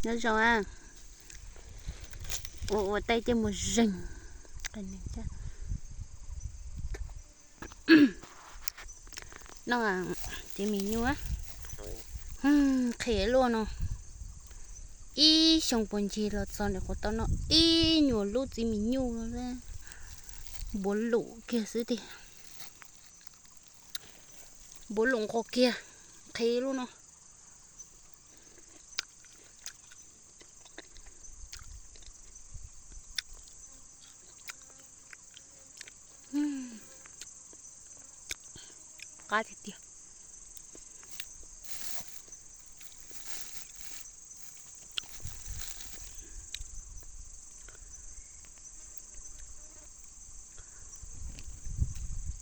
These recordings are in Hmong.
Nyob zoo, ua ua teb coj mus zeeg. Noj txiv mis nyuj, qhia luaj no, ib xyoo puas ncig los txog nim qhuav tau noj ib nyuag lub txiv mis nyuj no, npuav lus kiag xwb tiag. Npuav lus nqos kiag, qhia lub no. Qab tiag tiag.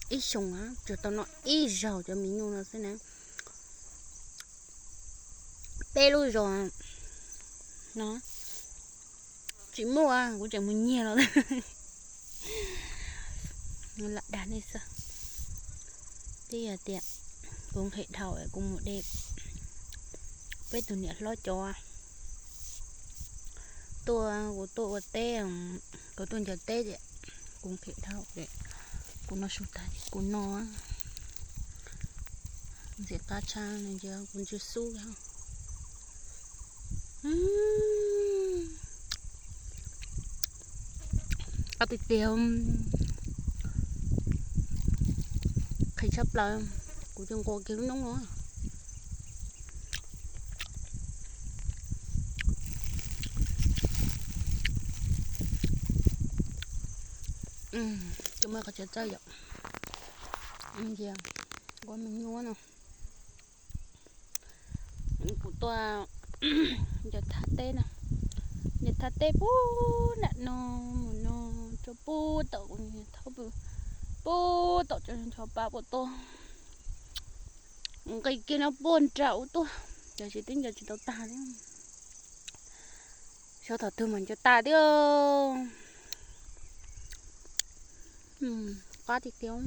Ib xyoos tsuas tau noj ib zaug cov mis nyuj no xwb na. Peb lub zos no tsis muaj, kuv tseem mus nyiag los lam dag nej xwb. Twb yog tias kuv nqhis dhau kuv mus de peb tus niam hlob cov tuaj, kuv tuaj ua teb, kuv tuaj ncaws teb ces kuv nqhis dhau ces kuv noj su tag ces kuv noj. Ntxim qab tshaj, kuv ntsw xub. Qab tiag tiag, qhis tshaj plaws, kuv cov nqos kiag lub noob no. Cov muaj qhov txawj yom, ua mis nyuj no. Kuv tuaj ncaws thaj teb no, ncaws thaj teb puag nram no mus no, rau puag tom kuv niag thaub pw, puag tom cov ncho pa puag tuaj. Nqis kiag no puag nram ub tuaj, cov tsis twb ncaws tsis tau tag thiab. Xyov thaum twg mas ncaws tag thiab. Qab tiag tiag.